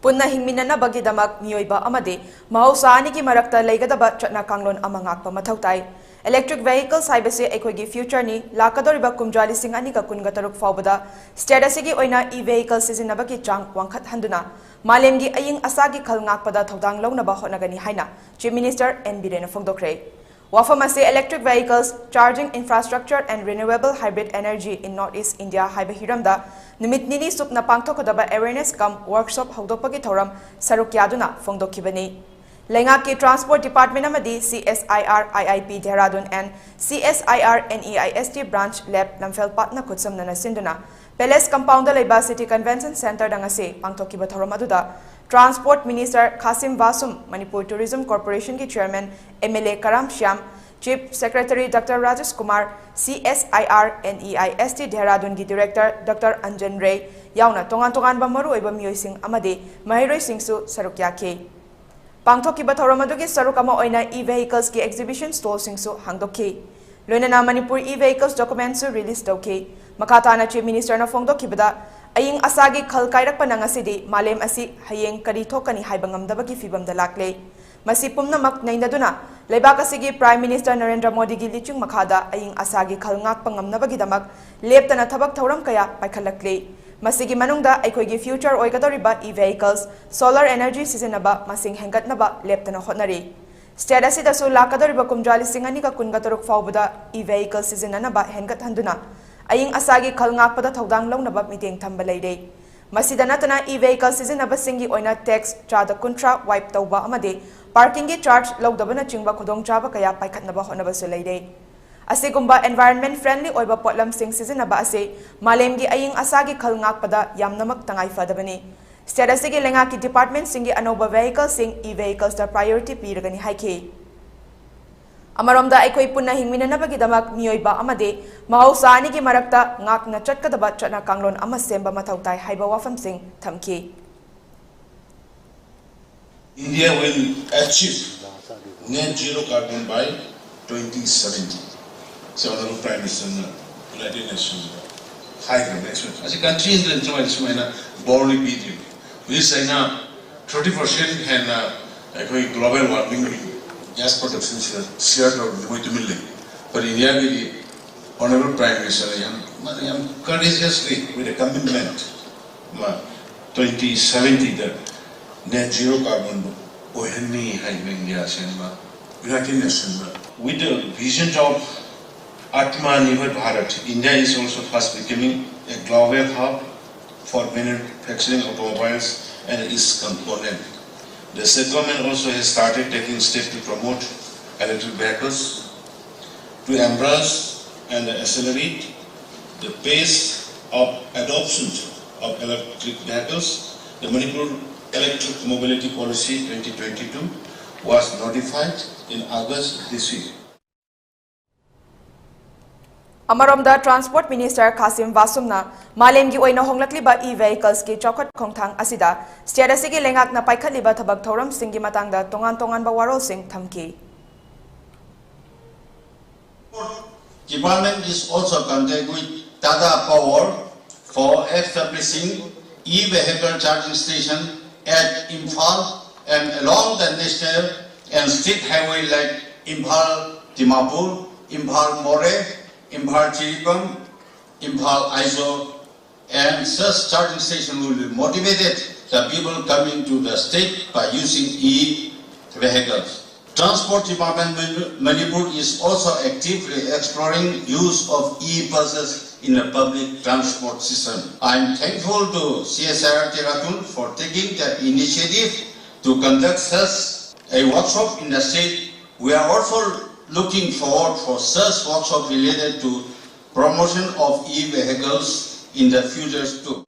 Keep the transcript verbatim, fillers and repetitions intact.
ꯄꯨꯟꯅ ꯍꯤꯡꯃꯤꯟꯅꯅꯕꯒꯤꯗꯃꯛ ꯃꯤꯑꯣꯏꯕ ꯑꯃꯗꯤ ꯃꯍꯧꯁꯥ ꯑꯅꯤꯒꯤ ꯃꯔꯛꯇ ꯂꯩꯒꯗꯕ ꯆꯠꯅ ꯀꯥꯡꯂꯣꯟ ꯑꯃ ꯉꯥꯛꯄ ꯃꯊꯧ ꯇꯥꯏ꯫ Electric vehicles ꯍꯥꯏꯕꯁꯤ ꯑꯩꯈꯣꯏꯒꯤ future ꯅꯤ꯫ ꯂꯥꯛꯀꯗꯧꯔꯤꯕ ꯀꯨꯝꯖꯥ ꯂꯤꯁꯤꯡ ꯑꯅꯤꯒ ꯀꯨꯟꯒ ꯇꯔꯨꯛ ꯐꯥꯎꯕꯗ state ꯑꯁꯤꯒꯤ ꯑꯣꯏꯅ e-vehicle ꯁꯤꯖꯤꯟꯅꯕꯒꯤ ꯆꯥꯡ ꯋꯥꯡꯈꯠꯍꯟꯗꯨꯅ ꯃꯥꯂꯦꯝꯒꯤ ꯑꯏꯪ ꯑꯁꯥꯒꯤ ꯈꯜ ꯉꯥꯛꯄꯗ ꯊꯧꯗꯥꯡ ꯂꯧꯅꯕ ꯍꯣꯠꯅꯒꯅꯤ ꯍꯥꯏꯅ Chief Minister N. ꯕꯤꯔꯦꯟꯅ ꯐꯣꯡꯗꯣꯛꯈ꯭ꯔꯦ꯫ ꯋꯥꯐꯝ ꯑꯁꯤ Electric Vehicles, Charging Infrastructure and Renewable Hybrid Energy in North East India ꯍꯥꯏꯕ ꯍꯤꯔꯝꯗ ꯅꯨꯃꯤꯠ ꯅꯤꯅꯤ ꯆꯨꯞꯅ ꯄꯥꯡꯊꯣꯛꯀꯗꯕ awareness cum workshop ꯍꯧꯗꯣꯛꯄꯒꯤ ꯊꯧꯔꯝ ꯁꯔꯨꯛ ꯌꯥꯗꯨꯅ ꯐꯣꯡꯗꯣꯛꯈꯤꯕꯅꯤ꯫ ꯂꯩꯉꯥꯛꯀꯤ Transport Department ꯑꯃꯗꯤ C S I R I I P Dehradun and C S I R N E I S T branch lab ꯂꯝꯐꯦꯜ ꯄꯥꯠꯅ ꯈꯨꯠꯁꯝꯅꯅ ꯁꯤꯟꯗꯨꯅ Palace compound ꯗ ꯂꯩꯕ City Convention Centre ꯗ ꯉꯁꯤ ꯄꯥꯡꯊꯣꯛꯈꯤꯕ ꯊꯧꯔꯝ ꯑꯗꯨꯗ Transport Minister ꯈꯥꯁꯤꯝ ꯕꯥꯁꯨꯝ, Manipur Tourism Corporation ꯒꯤ Chairman M L A Karam Shyam, Chief Secretary Doctor Rajesh Kumar, C S I R N E I S T Dehradun ꯒꯤ Director Doctor ꯑꯟꯖꯟ ꯔꯦ ꯌꯥꯎꯅ ꯇꯣꯉꯥꯟ ꯇꯣꯉꯥꯟꯕ ꯃꯔꯨꯑꯣꯏꯕ ꯃꯤꯑꯣꯏꯁꯤꯡ ꯑꯃꯗꯤ ꯃꯍꯩꯔꯣꯏꯁꯤꯡꯁꯨ ꯁꯔꯨꯛ ꯌꯥꯈꯤ꯫ ꯄꯥꯡꯊꯣꯛꯈꯤꯕ ꯊꯧꯔꯝ ꯑꯗꯨꯒꯤ ꯁꯔꯨꯛ ꯑꯃ ꯑꯣꯏꯅ e-vehicles ꯀꯤ exhibition stall ꯁꯤꯡꯁꯨ ꯍꯥꯡꯗꯣꯛꯈꯤ꯫ ꯂꯣꯏꯅꯅ ꯃꯅꯤꯄꯨꯔ e-vehicles document ꯁꯨ release ꯇꯧꯈꯤ꯫ ꯃꯈꯥ ꯇꯥꯅ Chief Minister ꯅ ꯐꯣꯡꯗꯣꯛꯈꯤꯕꯗ, ꯑꯏꯪ ꯑꯁꯥꯒꯤ ꯈꯜ ꯀꯥꯏꯔꯛꯄꯅ ꯉꯁꯤꯗꯤ ꯃꯥꯂꯦꯝ ꯑꯁꯤ ꯍꯌꯦꯡ ꯀꯔꯤ ꯊꯣꯛꯀꯅꯤ ꯍꯥꯏꯕ ꯉꯝꯗꯕꯒꯤ ꯐꯤꯚꯝꯗ ꯂꯥꯛꯂꯦ꯫ ꯃꯁꯤ ꯄꯨꯝꯅꯃꯛ ꯅꯩꯅꯗꯨꯅ ꯂꯩꯕꯥꯛ ꯑꯁꯤꯒꯤ Prime Minister ꯅꯔꯦꯟꯗ꯭ꯔ ꯃꯣꯗꯤꯒꯤ ꯂꯨꯆꯤꯡ ꯃꯈꯥꯗ ꯑꯏꯪ ꯑꯁꯥꯒꯤ ꯈꯜ ꯉꯥꯛꯄ ꯉꯝꯅꯕꯒꯤꯗꯃꯛ ꯂꯦꯞꯇꯅ ꯊꯕꯛ ꯊꯧꯔꯝ ꯀꯌꯥ ꯄꯥꯏꯈꯠꯂꯛꯂꯤ꯫ ꯃꯁꯤꯒꯤ ꯃꯅꯨꯡꯗ ꯑꯩꯈꯣꯏꯒꯤ future ꯑꯣꯏꯒꯗꯧꯔꯤꯕ e-vehicles, solar energy ꯁꯤꯖꯤꯟꯅꯕ ꯃꯁꯤꯡ ꯍꯦꯟꯒꯠꯅꯕ ꯂꯦꯞꯇꯅ ꯍꯣꯠꯅꯔꯤ꯫ State ꯑꯁꯤꯗꯁꯨ ꯂꯥꯛꯀꯗꯧꯔꯤꯕ ꯀꯨꯝꯖꯥ ꯂꯤꯁꯤꯡ ꯑꯅꯤꯒ ꯀꯨꯟꯒ ꯇꯔꯨꯛ ꯐꯥꯎꯕꯗ e-vehicle ꯁꯤꯖꯤꯟꯅꯅꯕ ꯍꯦꯟꯒꯠꯍꯟꯗꯨꯅ ꯑꯏꯪ ꯑꯁꯥꯒꯤ ꯈꯜ ꯉꯥꯛꯄꯗ ꯊꯧꯗꯥꯡ ꯂꯧꯅꯕ ꯃꯤꯠꯌꯦꯡ ꯊꯝꯕ ꯂꯩꯔꯦ꯫ ꯃꯁꯤꯗ ꯅꯠꯇꯅ e-vehicle ꯁꯤꯖꯤꯟꯅꯕꯁꯤꯡꯒꯤ ꯑꯣꯏꯅ tax ꯆꯥꯗ ꯀꯨꯟꯊ꯭ꯔꯥ wipe ꯇꯧꯕ ꯑꯃꯗꯤ parking ꯒꯤ charge ꯂꯧꯗꯕꯅꯆꯤꯡꯕ ꯈꯨꯗꯣꯡꯆꯥꯕ ꯀꯌꯥ ꯄꯥꯏꯈꯠꯅꯕ ꯍꯣꯠꯅꯕꯁꯨ ꯂꯩꯔꯦ꯫ ꯑꯁꯤꯒꯨꯝꯕ environment friendly ꯑꯣꯏꯕ ꯄꯣꯠꯂꯝꯁꯤꯡ ꯁꯤꯖꯤꯟꯅꯕ ꯑꯁꯤ ꯃꯥꯂꯦꯝꯒꯤ ꯑꯏꯪ ꯑꯁꯥꯒꯤ ꯈꯜ ꯉꯥꯛꯄꯗ ꯌꯥꯝꯅꯃꯛ ꯇꯉꯥꯏ ꯐꯗꯕꯅꯤ꯫ State ꯑꯁꯤꯒꯤ ꯂꯩꯉꯥꯛꯀꯤ department ꯁꯤꯡꯒꯤ ꯑꯅꯧꯕ vehicle ꯁꯤꯡ e-vehicles ꯇ priority ꯄꯤꯔꯒꯅꯤ ꯍꯥꯏꯈꯤ꯫ ꯑꯃꯔꯣꯝꯗ ꯑꯩꯈꯣꯏ ꯄꯨꯟꯅ ꯍꯤꯡꯃꯤꯟꯅꯅꯕꯒꯤꯗꯃꯛ ꯃꯤꯑꯣꯏꯕ ꯑꯃꯗꯤ ꯃꯍꯧꯁꯥ ꯑꯅꯤꯒꯤ ꯃꯔꯛꯇ ꯉꯥꯛꯅ ꯆꯠꯀꯗꯕ ꯆꯠꯅ ꯀꯥꯡꯂꯣꯟ ꯑꯃ ꯁꯦꯝꯕ ꯃꯊꯧ ꯇꯥꯏ ꯍꯥꯏꯕ ꯋꯥꯐꯝꯁꯤꯡ ꯊꯝꯈꯤ꯫ India will achieve net zero carbon by twenty seventy. ꯁꯤ Honorable Prime Minister ꯅ United Nations ꯗ ꯍꯥꯏꯈ꯭ꯔꯕꯅꯦ꯫ ꯑꯁꯤ country ꯑꯃꯗ ꯁꯨꯃꯥꯏꯅ ꯁꯨꯃꯥꯏꯅ ꯕꯣꯔꯅꯤ ꯄꯤꯗ꯭ꯔꯤꯕꯅꯤ꯫ ꯍꯧꯖꯤꯛ ꯆꯥꯏꯅꯥ ꯊꯥꯔꯇꯤ ꯄꯥꯔꯁꯦꯟ ꯍꯦꯟꯅ ꯑꯩꯈꯣꯏ ꯒ꯭ꯂꯣꯕꯦꯜ ꯋꯥꯔꯃꯤꯡꯒꯤ ꯒ꯭ꯌꯥꯁ ꯄ꯭ꯔꯣꯗꯛꯁꯟꯁꯤꯗ ꯁꯤꯌꯔ ꯇꯧꯔꯕꯗꯤ ꯃꯣꯏ ꯇꯨꯃꯤꯟ ꯂꯩ꯫ But ꯏꯟꯗꯤꯌꯥꯒꯤꯗꯤ ꯑꯣꯅꯔꯦꯕꯜ ꯄ꯭ꯔꯥꯏꯝ ꯃꯤꯅꯤꯁꯇꯔꯅ ꯌꯥꯝ, ꯃꯥꯅ ꯌꯥꯝ ꯀꯔꯦꯖꯤꯌꯁꯂꯤ, with a commitment, ꯃꯥ ꯇ꯭ꯋꯦꯟꯇꯤ ꯁꯚꯦꯟꯇꯤꯗ ꯅꯦꯠ ꯖꯤꯔꯣ ꯀꯥꯔꯕꯣꯟ ꯑꯣꯏꯍꯟꯅꯤ ꯍꯥꯏꯗꯅ ꯏꯟꯗꯤꯌꯥꯁꯦ ꯃꯥ United ꯅꯦꯁꯟꯗ, with the vision of Atmanirbhar Bharat, India is also fast becoming a global hub for manufacturing automobiles and its component. The state government also has started taking steps to promote electric vehicles, to embrace and accelerate the pace of adoption of electric vehicles. The Manipur Electric Mobility Policy twenty twenty-two was notified in August this year. ꯑꯃꯔꯣꯝꯗ, transport minister ꯈꯥꯁꯤꯝ ꯕꯥꯁꯨꯝꯅ ꯃꯥꯂꯦꯝꯒꯤ ꯑꯣꯏꯅ ꯍꯣꯡꯂꯛꯂꯤꯕ E ꯚꯦꯍꯤꯀꯜꯁꯀꯤ ꯆꯥꯎꯈꯠ ꯈꯣꯡꯊꯥꯡ ꯑꯁꯤꯗ state ꯑꯁꯤꯒꯤ ꯂꯩꯉꯥꯛꯅ ꯄꯥꯏꯈꯠꯂꯤꯕ ꯊꯕꯛ ꯊꯧꯔꯝꯁꯤꯡꯒꯤ ꯃꯇꯥꯡꯗ ꯇꯣꯉꯥꯟ ꯇꯣꯉꯥꯟꯕ ꯋꯥꯔꯣꯜꯁꯤꯡ ꯊꯝꯈꯤ꯫ Department is also contact with Tata Power for establishing e-vehicle charging station at Imphal and along the national and state highway like Imphal Dimapur, Imphal Moreh, Imphal Jiribam, Imphal Aizawl, and such charging station will be motivated the people coming to the state by using e-vehicles. Transport Department Manipur is also actively exploring use of e-buses in the public transport system. I am thankful to C S I R Dehradun for taking the initiative to conduct such a workshop in the state. We are also looking forward for such workshop related to promotion of e-vehicles in the future too.